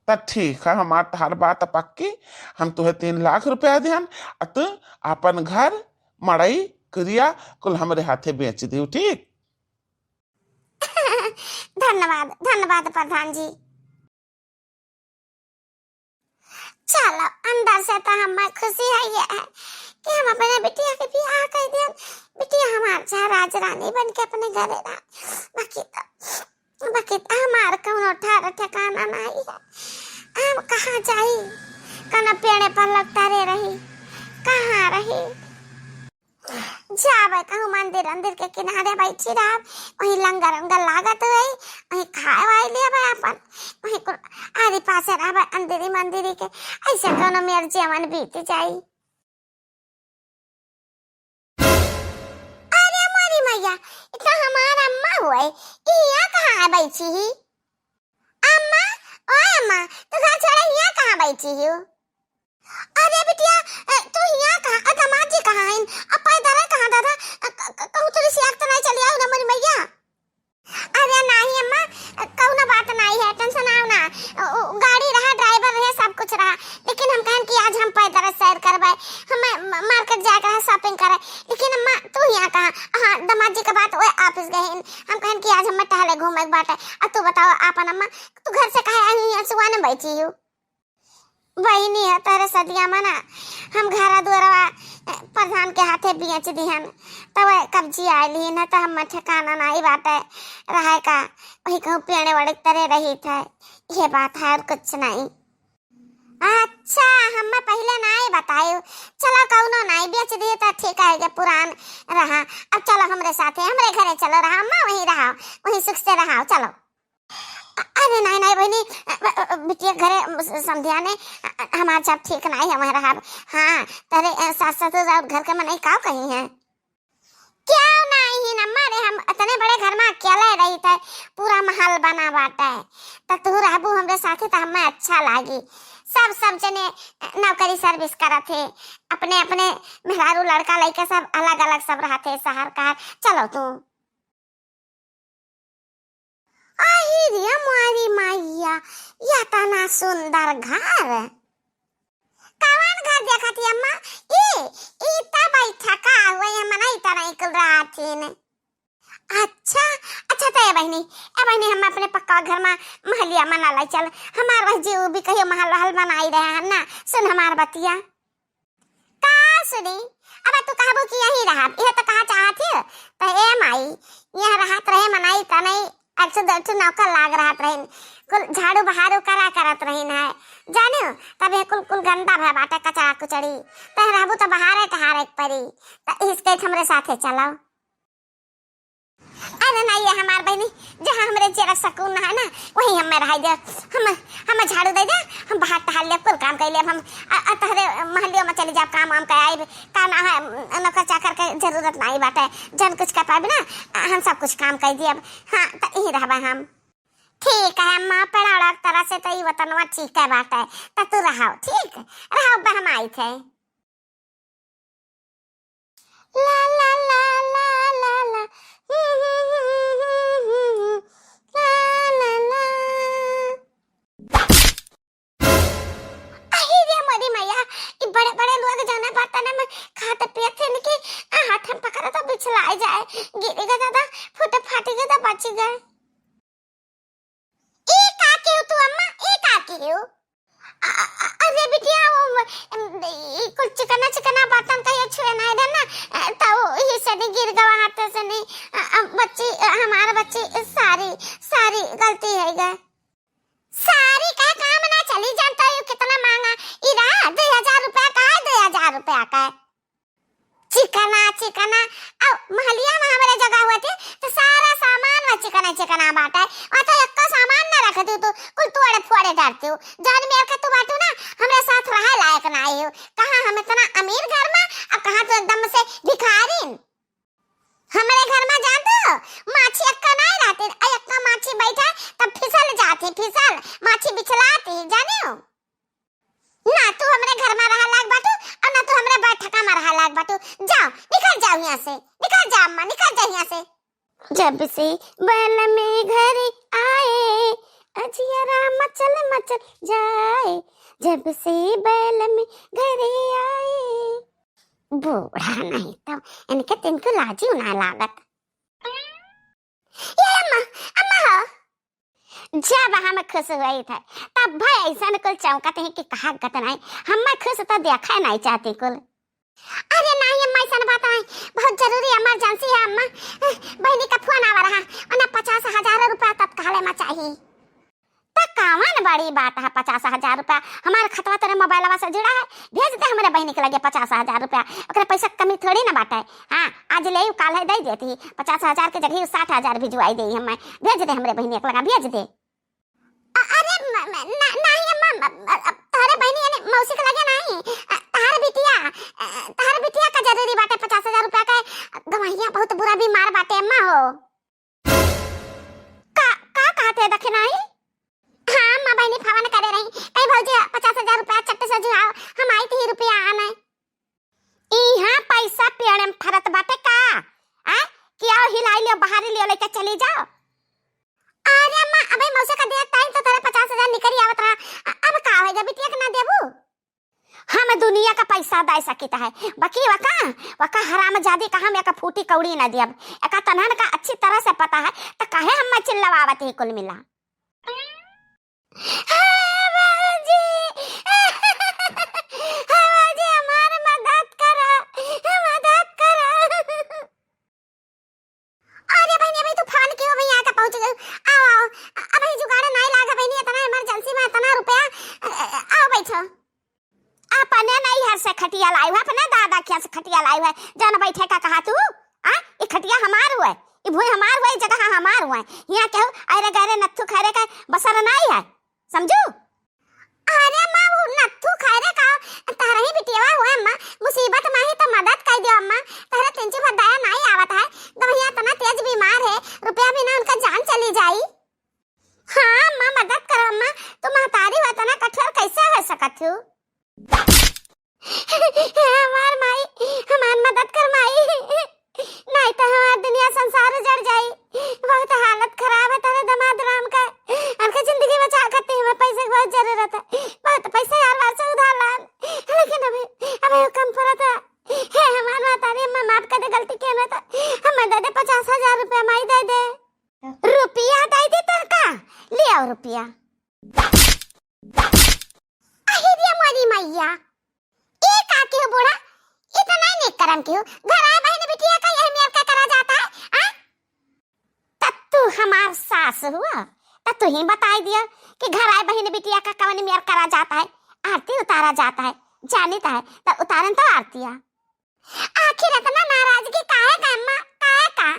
त ठीक है, हमार तहार बात पक्की, हम तुहे तीन लाख रुपया दिहन, आ तू अपन घर, मड़ई, कुरिया कुल हमरे हाथे बेच दियो, ठीक? धन्यवाद, धन्यवाद प्रधान जी। चलो, अंदर से तो हमें खुशी है ये है कि हम अपने बिटिया के बियाह कर दियन। बिटिया हमार चाहे राज रानी बन के अपने घरे रहा, बाकी तो, बाकी तो हमार कौनो ठहर ठिकाना नहीं है। हम कहाँ जाई? कौनो पेड़े पर लटकरे रही, कहाँ रही? जाबे कहूँ मंदिर अंदिर के किनारे बैठी रहब, वहीं लंगर उंगर लागत हुई, वहीं खाए वाए लेबे अपन, वहीं कुल आरी पासे रहबे अंदिरी मंदिरी के, ऐसे कौनो मेर जीवन बीत जाई। अरे मोरी मैया, ई तो हमार अम्मा हुए, ई हियाँ कहाँ है बैठी ही? अम्मा, ओ अम्मा, तू घर छोड़े हियाँ कहाँ बैठी ही? अरे बिटिया, ए, तू हियाँ कहाँ? आ, दामाद जी कहाँ हैं? आ, पैदल है कहाँ दादा? आ, क-, क-, कहूँ थोड़ी सी आग तो नहीं चली आई ना मोरी मैया? अरे नहीं अम्मा, कौनो बात नहीं है, tension आओ ना। उ, उ, गाड़ी रहा, driver रहे, सब कुछ रहा, लेकिन हम कहन कि आज हम पैदल सैर करबे, हमें म-, market जाए के रहा, shopping करे, लेकिन अम्मा तू हियाँ कहाँ? हाँ, दामाद जी के बात वो office गए हैं, हम कहन कि आज हमें टहले घूमे के बाटे। आ तू बताओ आपन अम्मा, तू घर से काहे आई हुई है, सुआ ने बैठी हूँ? बहिनी है तोहरे सदिया मना, हम घरा दुआरवा, ए, प्रधान के हाथे बेच दिहन, तब कब्जी आइल ही न, त हम ठिकाना नाई बाटे रहे का, वही कहूँ पेड़े वड़े तरे रही थे। ये बात है और कुछ नहीं। अच्छा, हमें पहले नाई बतायो। चलो कौनो नाई, बेच दिए त ठीक है, जे पुरान रहा। अब चलो हमरे साथे, हमरे घरे चलो रहा, अम्मा वहीं रहा, वहीं सुख से रहा, चलो। अ-, अरे नाई, नाई बहिनी, अ, अ, अ, बिटिया घरे, अ, स-, समधिया ने, अ, अ, हमार जब ठीक नाई है, हमार रहब। हाँ, तेरे, अ, सास ससुर और घर के मनई का कही हैं? क्यों नाई अम्मा रे, हम इतने बड़े घर मा अकेले रहित है, पूरा महल बना बाटे, त तू रहबू हमरे साथे त हमें अच्छा लागी। सब, सब जने नौकरी service करत है, अपने, अपने मेहरारू लड़का लइके सब अलग, अलग सब रहत है शहर का। चलो तू। आही रे मोरी मैया, यह तना सुंदर घर। कवन घर देखत ही अम्मा? ई, ई त बैठका हुए, ये मनई त नहीं कुल रहथिन। अच्छा, अच्छा, त ए बहिनी, ए बहिनी, हम अपने पक्का घर मा महलिया मना लाई चल। हमार वह जीव भी कहियो महल वहल बनाई रहे हैं ना। सुन हमार बतिया। का सुनी? अब तू कहबू कि यहीं रहब, यह त कहा चाहत ही। त ए माई, यह रहत रहे मनई त नहीं, एक ठो दो ठो नौकर लाग रहत रहिन, कुल झाड़ू बहारू करा करत रहिन है, जानियो, तब ये कुल, कुल गंदा भय बाटे, कचड़ा कुचड़ी। तह रहबू त बहारे टहारे के परी, त इसके हमरे साथे चलो। अरे नहीं, ये हमार बहिनी, जहाँ हमरे जेरा सकून है ना, वहीं हमें रहाई दे। हम, हम झाड़ू दे दे, हम बाहर टहल ले, कुल काम कर ले। हम अ, अ, तहरे महलियों में चली जाब, काम वाम कर आइब। का ना है, नौकर चाकर के जरूरत नहीं बाटे, जन कुछ कर पाइब ना, हम सब कुछ काम कर दियब। हाँ, त यहीं रहबा हम। ठीक है अम्मा, पड़ाड़ा तरह से तो ई वतनवा ठीक है बाटे, त तू रहो, ठीक रहो, बहम आई थे। ला, ला, ला, ला, ला, ला। ला, ला, ला। अही रे मोरी मैया, ई बड़े बड़े लोग जाना बर्तन में खात पियत थे इनकी, आ हाथ हम पकड़ा तो बिछलाए जाए, गिरी गए दादा, फुट फाटी गए तो बची गए। ई का कियो तू अम्मा, ई का कियो? अ-, अ-, अरे बिटिया, वो, अम, ई कुल चिकना चिकना बर्तन कहियो छुए नाई रहे ना, अ, तो वो यही से नहीं गिर गवा हाथ से नहीं, अ, अ, बच्ची, अ, हमार बच्ची, अ, सारी, सारी गलती है गए। सारी का काम ना चली, जानता हो कितना महंगा, ई रहा दो हजार रुपया का है, दो हजार रुपया का है। चिकना, चिकना, अउ महलिया में हमरे जगह हुए थे, तो सारा सामान वह चिकना, चिकना बाटे। वह तो एक्को सामान ना रखे तू, तू कुल तोड़े फोड़े डालते हो। जौन मेर के तू बाटू ना, हमरे साथ रहे लायक ना आई हो। कहाँ हम इतना अमीर घर में, अब कहाँ तू एकदम से भिखारिन। हमरे घर में जान दो, माछी एक्का नहीं रहते, अ एक्का माछी बैठे, तब फिसल जाती, फिसल, माछी बिछलाती, जाने हो? ना तू हमरे घर में रहा लाग बाटू, और ना तू हमरे बैठका में रहा लाग बाटू। जाओ, निकल जाओ यहाँ से, निकल जाओ अम्मा, निकल जाओ यहाँ से। जब से बैल में घर आए, अजियरा मचल मचल जाए, जब से बैल में घर आए। बूढ़ा नहीं तो इनके तिनको लाजी ना लागत। ये अम्मा, अम्मा हो। जब हम खुश हुई थे, तब भाई ऐसा कुल चौंकत है कि कहा गत नहीं। हम खुश तो देखा नहीं चाहती कुल। अरे नहीं अम्मा, ऐसा बात नहीं, बहुत जरूरी emergency है अम्मा। बहनी का फोन आवा रहा, उन्हें पचास हजार रुपया तत्काल में चाहिए। त कवन बड़ी बात है, पचास हजार रुपया हमार खतवा तोरे मोबाइलवा से जुड़ा है, भेज दे हमरे बहिनी के लगे पचास हजार रुपया, ओकरे पैसा के कमी थोड़ी ना बाटे। हाँ, आज ले आऊ, काल है दे देती, पचास हजार के जगह साठ हजार भिजवाई दे हमें, भेज दे हमरे बहिनी के लगा, भेज दे। अ-, अरे म-, म-, ना-, नहीं अम्मा, म-, म-, अब तोहरे बहिनी यानी मौसी के लगे नहीं, अ, तोहरे बिटिया, अ, तोहरे बिटिया का जरूरी बाटे पचास हजार रुपया का, गवैया बहुत बुरा बीमार बाटे अम्मा हो। का, का कहत है दखिनाई? हाँ, अम्मा बहिनी फोन करे रही, कही भौजी पचास हजार रुपया चट्ट से जुआओ, हम आई थी रुपया आने। इहाँ पैसा पेड़ में फरत बाटे का? आ? कि आओ हिलाई लियो, बाहर लियो, लेके चली जाओ। अरे अम्मा, अबे मौसा का देत टाइम तो तेरे पचास हजार निकल आवत रहा, अ-, अब का होइगा बिटिया के ना देबू? हम दुनिया का पैसा दे सकित है, बाकी वका, वका हरामजादी का हम एक फूटी कौड़ी ना दियब। एका तनहन का अच्छी तरह से पता है, त काहे हम चिल्लवावत ही कुल मिला? हाँ, बाबूजी। हाँ, बाबूजी, हमार मदद करो, मदद करो। अरे बहिनी, अबे तू फोन कियो, अबे यहाँ तक पहुँच गयो। आओ, आओ। अबे जुगाड़ नहीं लागा बहिनी, इतना emergency में इतना रुपया। अ, अ, आओ बैठो। अपने नैहर से खटिया लाई हुए, अपने दादा खिया से खटिया लाई हुए। जान बैठे का कहा तू? आ? ये खटिया हमार हुए, ये भुई हमार हुए, ये जगह हमार हुए। यहाँ केहू अरे गहरे नत्थू खैरे का बसर नहीं है। समझू? अरे अम्मा, वो नत्थू खैरे का तहरा ही बिटिया हुआ अम्मा, मुसीबत में ही तो मदद कर दियो अम्मा, तहरा तिनची भर दया नहीं आवत है, गवैया इतना बहुत पैसा यार बार से उधार लान, लेकिन अबे, अबे वो कम पड़त है। हे हमार महतारी, अम्मा माफ कर दे, गलती किया ना तो हमें दे दे पचास हजार रुपया, माई दे दे। रुपया दे दे तो का? ले आओ रुपया। अहि रे मोरी मैया, ई का के बूढ़ा, इतना ही नेक करम के हो। घर आए बहिन बिटिया का यही मेर का करा जाता है, आ? तब तू हमार सास हुआ, तब तू ही बताई दिया कि घर आए बहिन बिटिया का कवन मेर करा जाता है, आरती उतारा जाता है, जानित है, तब उतारन तो आरतिया। आखिर इतना नाराजगी काहे का अम्मा, काहे का?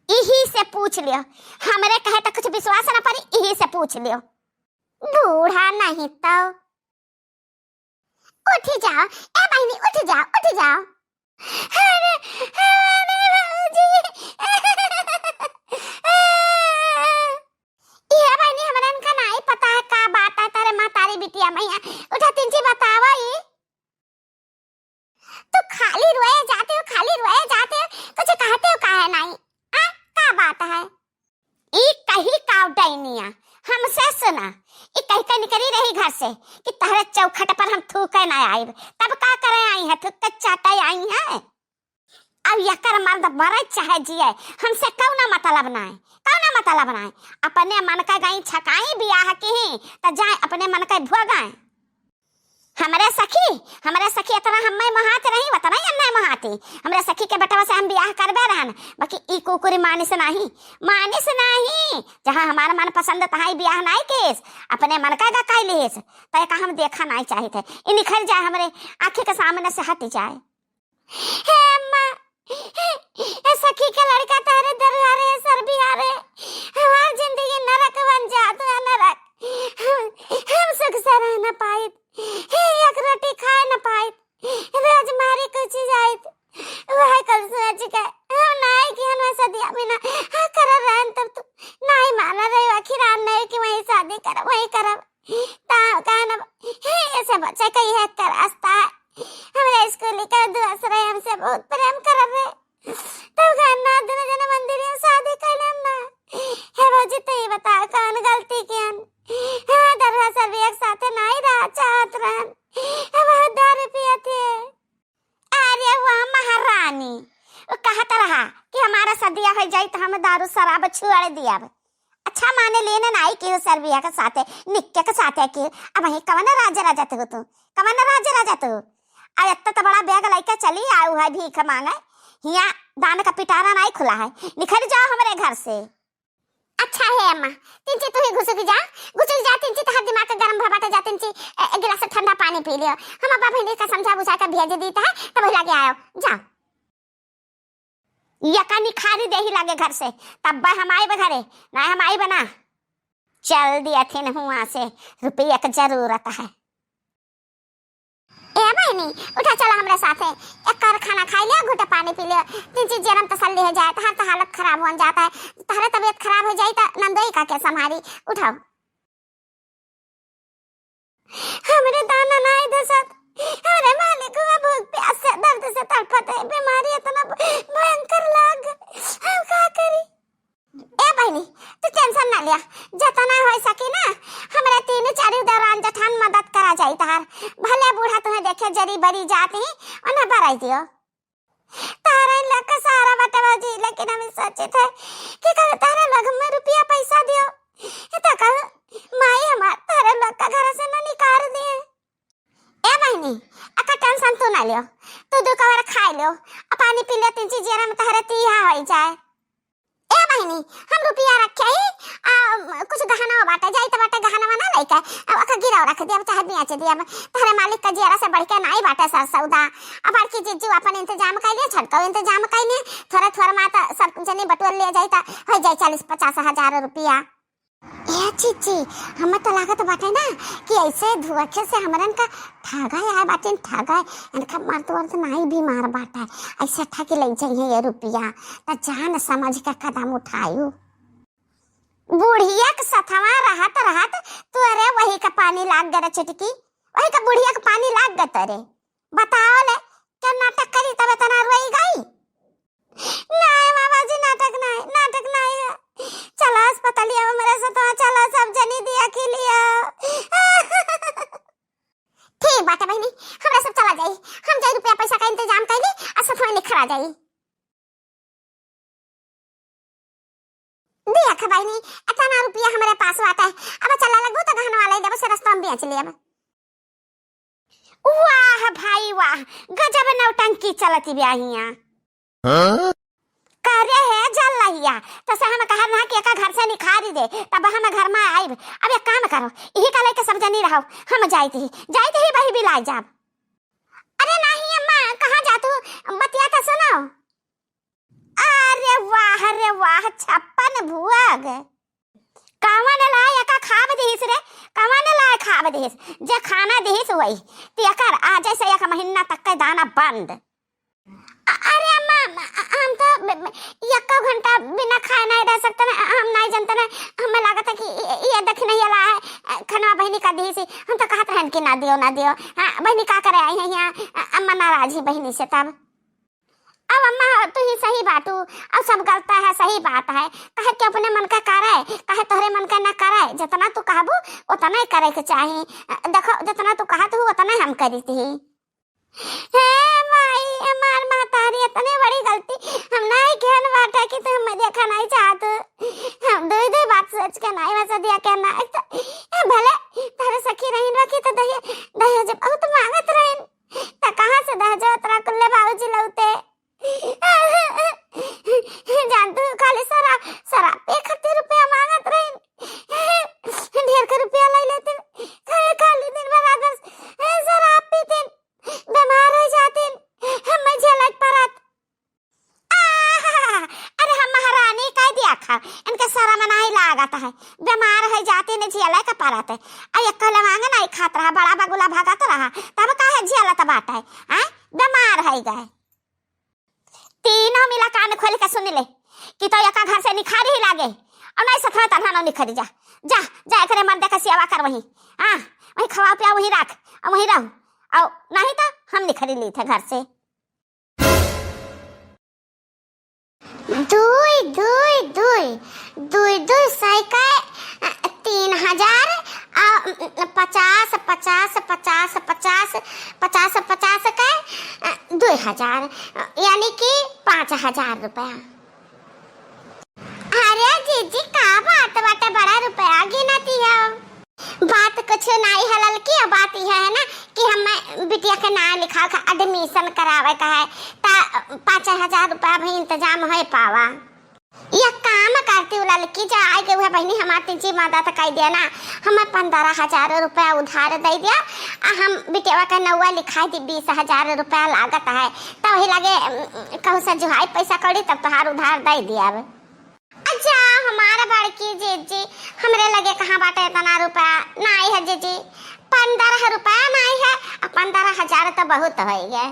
इही से पूछ लियो, हमरे कहे त कुछ विश्वास ना पड़ी, इही से पूछ लियो। बूढ़ा नहीं तो। उठ जाओ, ए बहिनी, उठ जाओ, उठ जाओ। अरे, अरे भौजी। ए बहिनी, हमरा इनका नाई पता है का बात है, तारे महतारी बिटिया मैया। उठा तिनची बतावा ई। तू खाली रोए जाते हो, खाली रोए जाते हो, कुछ कहते हो काहे नाई? आ, का बात है? ई कही का डैनिया, हमसे सुना, ई कही के निकली रही घर से कि तहरे चौखट पर हम थूके ना आइब। तब का करे आई है, थूक के चाटे आई है? अब यकर मर्द मरे चाहे जिए, हमसे कौना मतलब ना है, कौना मतलब ना है। अपने मन का गई छकाई बियाह की, त जाए अपने मन का भोगाए। हमरे सखी, हमरे सखी इतना हम्मे मोहात रही, उतना ही हम्मे मोहाती। हमरे सखी के बेटवा से हम बियाह करबे रहन, बाकी ई कुकुरी मानिस नाही, मानिस नाही। जहाँ हमार मन पसंद तहाँ ई बियाह नाही किस, अपने मन का गा काई लिस, तो का हम देखा नाही चाहित है। ई निखर जाए हमरे आँखी के सामने से हट जाए। हे अम्मा, ए सखी के लड़का तहरे दरुआ रे, सरबिया रे, हमार जिंदगी नरक बन जात है, नरक। हम, हम सुख से रह न पाइत, हे एक रोटी खाए न पाइत, रोज मारे कुछ जाइत। वह कल सोच के हम नाई किहन वह सदिया बिना, हाँ, कर रहन तब तू नाई माना रहे, आखिर आन नहीं कि वही शादी करब, वही करब। ता कहन अब, हे, ऐसे बच्चा का यह एक रास्ता है। हमरे स्कूल का दोस्त रहे, हमसे बहुत प्रेम करत रहे। तब कहन ना, दोनों जने मंदिर में शादी कैलन ना। हे भौजी, तू ही बता, कौन गलती किहन? हाँ, दरअसल भी एक साथे नहीं रहा चाहत रहन। हम बहुत दारू पिए थे। अरे वाह महारानी, वो कहत रहा कि हमारा सदिया हो जाई तो हम दारू शराब छोड़ दिया। अच्छा माने लेने नाई की हो सरबिया के साथे, निक्के के साथे की। अब वही कवन राज राजत हो तू, कवन राज राजत हो? आ इतना तो बड़ा बैग लेके चली आऊ है भीख मांगे, हिया दान का पिटारा नाई खुला है, निकल जाओ हमरे घर से। अच्छा हे अम्मा, तिनची तू ही घुसुक जा, घुसुक जा तिनची, तहार दिमाग के गरम भा बाटे जा तिनची, ए, एक गिलास ठंडा पानी पी लियो। हम अब्बा बहिनी का समझा बुझा के भेज दीत है, तब लगे आयो, जाओ। यका निखारी देही लागे घर से, तब हम आइब घरे, ना हम आइब ना। चल दिया थिन हुआ से, रुपया के जरूरत है। ए बहिनी, उठा चला हमरे साथे, एक कर खाना खाई ले, घुट पानी पी ले, तिनची जेरम तसल्ली हो जाए, तहार तो हालत खराब हो जाता है, तहरे तबीयत खराब हो जाई तो नंदोई का के संभारी, उठाओ। हमरे दाना नाई दसत, हमरे मालिक हुआ भूख प्यास से दर्द से तड़पत है, बीमारी इतना भयंकर लाग, हम का करी? ए बहिनी, तू tension ना लिया, जतना हो सकी ना, हमरे तीन चार दौरान जठान मदद करा जाई तहार। भले बूढ़ा तुहे देखे जरी बरी जात ही, उन्हें बराई दियो। तारा इन लोग का सहारा बाटे बाजी, लेकिन हम सोचित है कि कल तारा लोग में रुपया पैसा दियो, तो कल माई हमार तारा लोग का घर से ना निकाल दिए। ए बहिनी, अका tension तू ना लियो, तू दू कवर खाई लियो, आ पानी पी लियो, तीन चीज जेरा में तहरे तीहा होई जाए। ए बहिनी, हम रुपया रखे ही, आ, कुछ गहना बाटे, जाई त बाटे गहना वहना लइके, अब अका गिराव रख दिया, चाहे बेच दिया, तहरे मालिक का जेरा से बढ़ के नाई बाटे सर सौदा। अब बड़की जीजू अपन इंतजाम कर लिए, छटको इंतजाम कर लिए, थोड़ा थोड़ा मात सब जने बटोर ले जाई त हो जाई चालीस पचास हजार रुपया। ए चिच्ची, हमें तो लागत बाटे ना कि ऐसे धुआखे से हमरन का ठगा आए बाटे, ठगा। इनका मर्द वर्द नाई बीमार बाटे, ऐसे ठगी ले जाइए ये रुपया, त जान समझ के कदम उठायु। बुढ़िया के सथवा रहत रहत तू अरे वही का पानी लाग गए रे चिटकी, वही का बुढ़िया के पानी लाग गए तरे। बताओ ले, केना इंतजाम कइली, आ सथवा निखरा जाई। देख बहिनी, एतना रुपया हमरे पास बाटे, अब चला लगबू त गहनवा लइ लेबू, से रस्ता में बेच लेब। वाह भाई वाह, गजब नौटंकी चलती बा हियां। हाँ? करे है जल लहिया, तो से हम कहब ना कि एका घर से निखारी दे, तब हम घर में आइब। अब एक काम करो, इही का लइके सब जनी रहो, हम जाइत ही, जाइत ही बही बिलाइ जाब। अरे नाही अम्मा, कहाँ जातू? बतिया तो सुनो। अरे वाह रे वाह, छप्पन भुअग। कवन लायक खाब दिहिस रे, कवन लायक खाब दिहिस? जे खाना दिहिस वही। तेकर आज से एक महीना तक के दाना बंद। अ-, अरे अम्मा, अम्मा, हम तो ब-, ब-, यक्का घंटा बिना खाए नहीं रह सकते ना, हम नहीं जानते ना। हमें लागत है कि ये, ये दखिनहिया ला है, अ, खनवा बहिनी का दिहिस। हम तो कहत रहन कि ना दियो, ना दियो। हाँ, बहिनी का करे आई है यहाँ? अ, अम्मा नाराज ही बहिनी से तब। अब अम्मा, तू ही सही बाटू, अब सब गलता है, सही बात है। काहे के अपने मन का करे, काहे तोहरे मन का ना करे, जितना तू कहबू, उतना ही करे के चाही। देखो, जितना तू कहत हू, उतना ही हम करीत ही। हे माई, हमार महतारी, इतनी बड़ी गलती हम नहीं केहन बाटे कि तू हमें देखा नहीं चाहत। हम दुई दुई बात सोच के नहीं वैसे दिया के ना, एक तो, ए, भले तोहरे सखी रहीन रखी तो दहे-, दहेज बहुत मांगत रहीन। त कहाँ से दहेजो ओतरा कुल्ले बाबूजी लौते? जान तू खाली शराब, शराब पे खातिर रुपया मांगत रहीन। ढेर के रुपया ले लेते। खाली, खाली दिन भर अगर शराब पीते, बीमार हो जाते, हमें झेलक परत। आहा, अरे हम महारानी कह दिया खा, इनके शर्म नहीं लागत है, बीमार है जाती ने झेले के परत है। आ एक लवांग नहीं खात रहा, बड़ा बगुला भगत रहा, तब काहे झेलत बाटे, हैं? बीमार है गए। तीनों मिला कान खोल के सुन ले कि तो एका घर से निखारी ही लागे, और नहीं सथवा तनहा न निखरी जा, जा, जा एकरे मर्दे के सेवा कर वहीं, हाँ, वहीं खवा पिया वहीं रख, और वहीं रहो, और नहीं तो हम निखरी ली थे घर से। दुई, दुई, दुई, दुई, दुई सौ का, अ, तीन हजार, अ, पचास, पचास, पचास, पचास, पचास, पचास का, अ, दुई हजार, अ, यानी कि पाँच हजार रुपया। अरे जीजी, का बात बाटे, बड़ा रुपया गिनती हो। बात कुछ नाई है ललकी, बात यह है ना कि हम बिटिया के नाम लिखा के admission करावे का है, ता पाँच हजार रुपया भी इंतजाम होए पावा। एक काम करती हूँ ललकी, जा आए के वह बहिनी हमार तीन मदद कर दिया ना, हमें पन्द्रह हजार रुपया उधार दे दिया, आ हम बिटिया के नौवा लिखा दी, बीस हजार रुपया लागत है, तो वही लगे, उम, कहूँ से जुहाई पैसा कौड़ी, तब तोहार उधार दे दिया। अब अच्छा, हमार बड़की जीजी, हमरे लगे कहाँ बाटे इतना रुपया? नाई है जीजी, पन्द्रह रुपया नाई है, आ पन्द्रह हजार तो बहुत होई गए।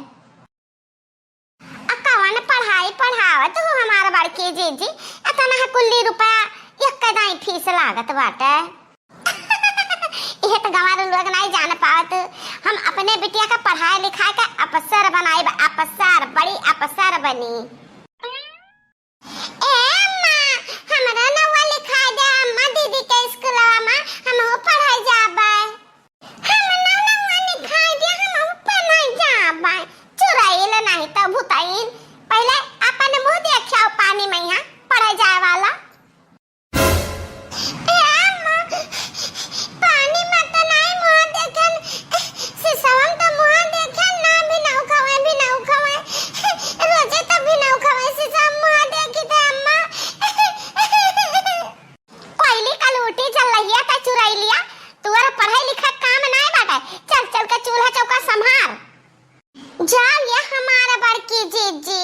आ कवन पढ़ाई पढ़ावत हो हमार बड़की जीजी, इतना कुल्ली रुपया एक दाई फीस लागत बाटे। इहे तो गंवारू लोग नाई जान पावत, हम अपने बिटिया का पढ़ाई लिखाई के अफसर बनाई, अफसर, बड़ी अफसर बनी। ए अम्मा, हमरा नौवा लिखाई दे अम्मा, दीदी के स्कूलवा में हमहू पढ़े जाबे। हमरा नौवा लिखाई दे, हमहू पढ़े जाबे। चुरैल नहीं तो भुतैन, पहले अपन मुँह देखियो पानी में यहाँ पढ़े जाए वाला। ए अम्मा, पानी में तो नाई मुँह देखन, सिसवन तो मुँह देखन ना, भिनऊ खवे, भिनऊ खवे, रोजे तो भिनऊ खवे, सिसवन मुँह देखी थे अम्मा। कोयली कलूटी जलहिया त चुरैलिया, तुअर पढ़ाई लिखाई काम नाई बाटे, चल चल के चूल्हा चौका संभार। जा ये हमार बड़की जीजी।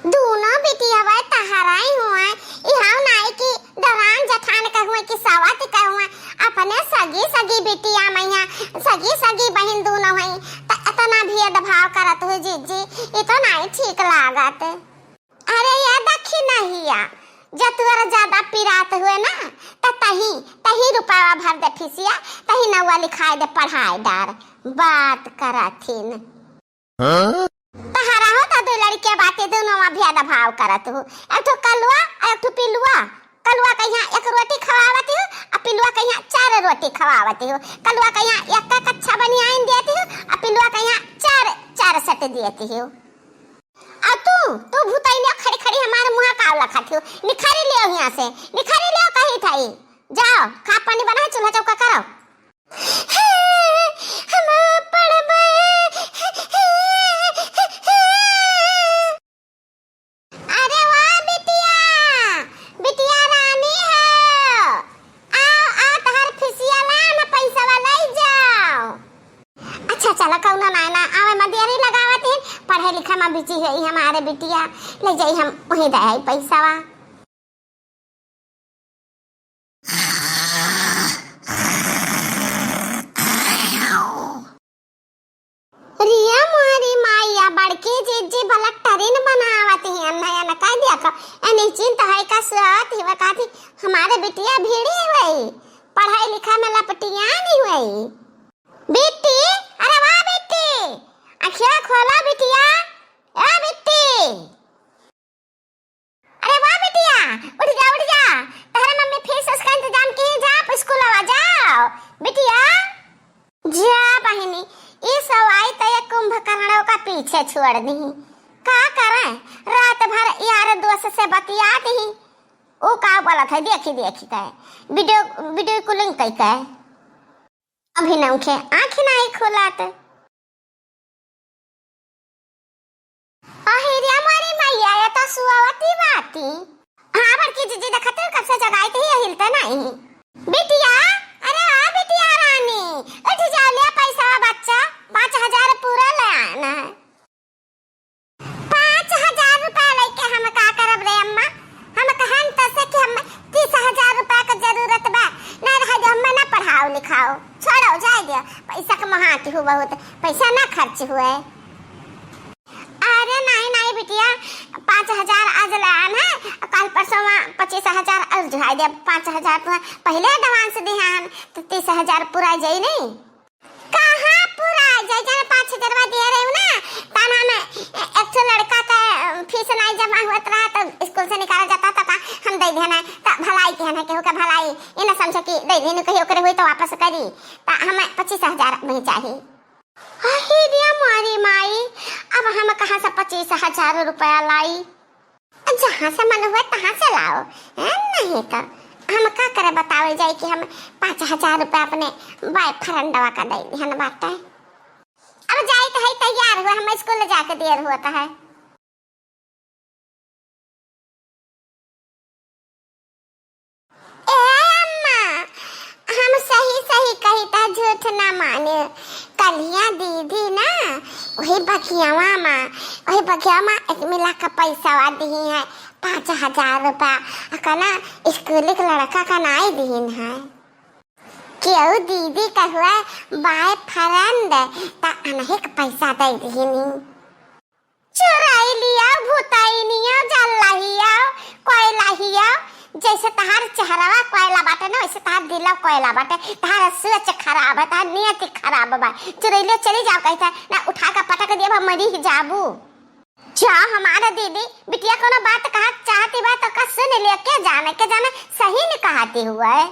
दूनो बिटियवा तहराई हुआ, इहाव नाई की दरान जठान कहुए कि सवत कहुए, अपने सगी सगी बिटिया मैया, सगी सगी बहिन दूनो हई, त इतना भेदभाव करत हुए जीजी, ई तो नाई ठीक लागत। अरे ये दखिनहिया, जे तुअर ज्यादा पिरात हुए ना, त तही, तही रुपया भर दे फीसिया, तही नौवा लिखाई दे पढ़ाई डार। बात करथिन। हाँ? तहरा हो त दू लड़किया बाटे, दूनो में भेदभाव करत हो। एक ठो कलुआ, एक ठो पिलुआ। कलुआ कहिया एक रोटी खवावत हो, आ पिलुआ कहिया चार रोटी खवावत हो। कलुआ कहिया एक का कच्छा बनियाइन देत हो, आ पिलुआ कहिया चार, चार सट दिए थी हो। आ तू, तू भूतई ने खड़ी खड़ी हमारे मुँह का लखा थी हो। निखरी लियो यहाँ से, निखरी लियो कही थाई। जाओ, खा पानी बना, चूल्हा चौका करो। हम पढ़बे। अरे वाह बिटिया, बिटिया रानी हो। आओ, आओ, तोहर फीसिया ला ना, पैसवा लई जाओ। अच्छा, चला, कौनो नाय ना, आवे में देरी लगावत ही, पढ़े लिखे में बिजी है ई हमारे बिटिया, ले जाई हम वहीं दे आई पैसवा। रिया मोरी माइया, बड़की जीजी बलक टरिन बनावत ही, अन्ना या न कह दिया का, ए निश्चिंत है का सुआवत ही, वकाथी हमारे बिटिया भीड़ी हुई, पढ़ाई लिखा में लपटिया नहीं हुई। बिट्टी, अरे वाह बिट्टी, अखिया खोला बिटिया, ए बिट्टी। अरे वाह बिटिया, उठ जा, उठ जा। तहरे मम्मी फीस उसका इंतजाम की है, जा आप स्कूल आवा, जाओ। बिटिया, जा बहिनी, ई सब आई त ये कुंभकर्णों का पीछे छोड़ दी। का करें, रात भर यार दोस्त से बतियात ही। ओ का बोलत है, देखी, देखी कहे, वीडियो, वीडियो कॉलिंग कई कहे। अभी नौखे आँख नाई खोलात। अहिरिया मोरी मैया, ये तो सुआवती बाती। हाँ, बड़की जीजी, देखत हो, कब से जगाई थी, ये हिलते नहीं। बिटिया, अरे ओ बिटिया रानी, उठ जाओ, ले पैसा बच्चा, पाँच हजार पूरा ले आना है। पाँच हजार रुपया लेके हम का करब रे अम्मा? हम कहन तसे कि हम तीस हजार रुपया के जरूरत बा, ना रहे जो हमें ना पढ़ाओ लिखाओ, छोड़ो, जाए दियो, पैसा के महाटी हो बहुत, पैसा ना खर्च हुए। अरे नहीं, नहीं बिटिया, पाँच हजार आज लान है, कल परसों मा पच्चीस हजार और जुहाई दे। पाँच हजार तो पहले advance दिहान, तो तीस हजार पूरा जाई नहीं। कहाँ पूरा जाई, जाने पाँच हजार दिए रहे ना, ताना में एक ठो लड़का का फीस नहीं जमा हुआ रहा, तो स्कूल से निकाला जाता, तो का हम दे देना, तो भलाई के है, केहू के भलाई, ये ना समझे कि दे देने कहीं ओकरे हुई तो वापस करी, तो हमें पच्चीस हजार में चाहिए। अही रे मोरी माई, अब हम कहाँ से पच्चीस हजार रुपया लाई? जहाँ से मन हुआ तहाँ से लाओ, हैं? नहीं तो हम का करे बतावे जाए कि हम पाँच हजार रुपया अपने बॉयफ्रेंडवा का दे दिहन बाटे। अब जाए तो है तैयार हुआ, हम स्कूल जाके देर हुआ तो है। ए अम्मा, हम सही सही कही त झूठ ना माने। कलिया दीदी ना, वही बखियावा मा, वही बखियावा मा एक मिला का पैसा दिही है, पाँच हजार रुपया। अकना स्कूल के लड़का का नाई दिहिन है। केहू दीदी कहुआ बॉयफ्रेंड, त अनहिक पैसा दे दिहिनी। चुरैलिया, भुतैनिया, जल्लहिया, कोयलहिया, जैसे तहार चेहरवा कोयला बाटे ना, वैसे तहार दिलवा कोयला बाटे। तहार सोच खराब है, तहार नियति खराब बा। चुरैलिया चली जाओ कहीं से, ना उठा के पटक दिया, मरी ही जाबू। जा हमारा दीदी, बिटिया कोनो बात कहा चाहती बा तो का सुन लिया, के जाने, के जाने सही नहीं कहती हुआ है।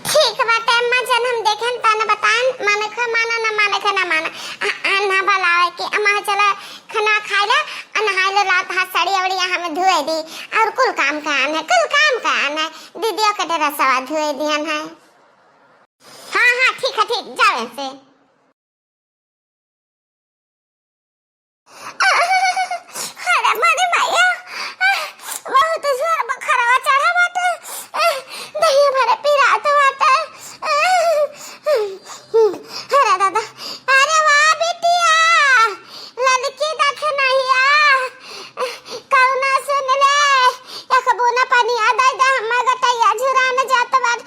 ठीक बाटे अम्मा, जन हम देखेन तन बताएन, माने खे माना, ना माने खे ना माना। आ, आ, ना बुलावे के, अम्मा चला खाना खाए ला, आ नहाए ला, लात हाथ साड़ी अवड़ी हम धोए दी, और कुल काम कान है, कुल काम कान है, दीदियों के ड्रेसवा धोए दिहन है। हाँ, हाँ, ठीक है, ठीक, जाओ यहाँ से। अरे मोरी मैया, बहुत जोर बुखारवा चढ़ा बाटे, दहिया भरे पिरात बाटे। अरे दादा, अरे वाह बिटिया, ललकी दखिनहिया, कौना सुन ले, एक बूना पनिया दे दे, हमार गटैया झुरान जात बाटे।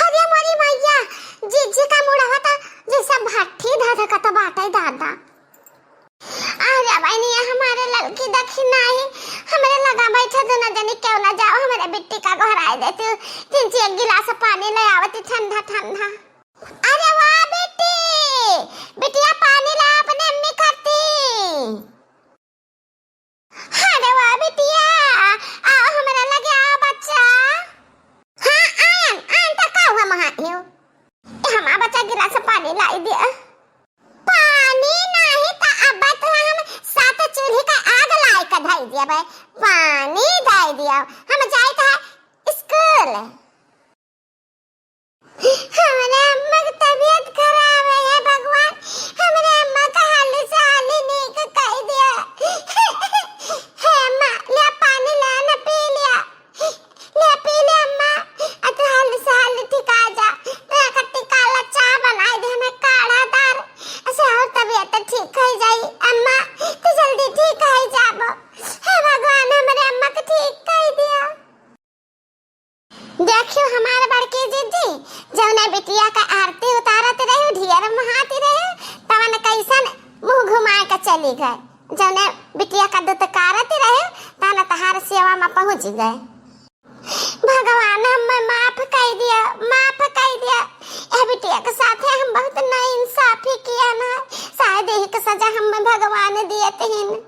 अरे मोरी मैया, जीजी का मुड़वा ता जैसे भट्ठी धधकत बाटे दादा। अरे बहनिया, हमारे ललकी दखिनही, हमरे लगा बैठे दोनों जनी, केहू ना जाओ, हमरे बिट्टी का गोहराए देती, जिनची एक गिलास पानी ले आवती ठंडा ठंडा। अरे वाह बिट्टी, बिटिया पानी ला अपने अम्मी खाती। अरे वाह बिटिया, आओ हमरा लगे, आओ बच्चा। हाँ, आयन, आयन त का हुआ महा यो? ए, हमार बच्चा गिलास पानी लाई दिया भाई, पानी दे दिया, हम जाइत है स्कूल। हमरे अम्मा के तबीयत खराब है, हे भगवान, हमरे अम्मा का हाली से हाली नीक कइ दिया। हे अम्मा, ले पानी ले ना, पी लिया, ले पी ले अम्मा, आ तू हाली से हाली ठीक आ जा, तो एक टिकाला चाह बनाइ दे, हमें काढ़ा दार, ऐसे और तबीयत ठीक होइ जाई। अम्मा, तू जल्दी ठीक होइ जाबो। हे भगवान, हमरे अम्मा के ठीक कइ दिया। देखियो हमार बड़की जिज्जी, जौने बिटिया का आरती उतारत रहे, ढियर महाती रहे, तवन कैसन मुँह घुमाए के चली गए। जौने बिटिया का दुत्कारत रहे, तवन तहार सेवा में पहुँच गए। भगवान, हमें माफ कइ दिया, माफ कइ दिया। यह बिटिया के साथे हम बहुत नाइंसाफी किया ना, शायद यही के सजा हमें भगवान दिए तहीन।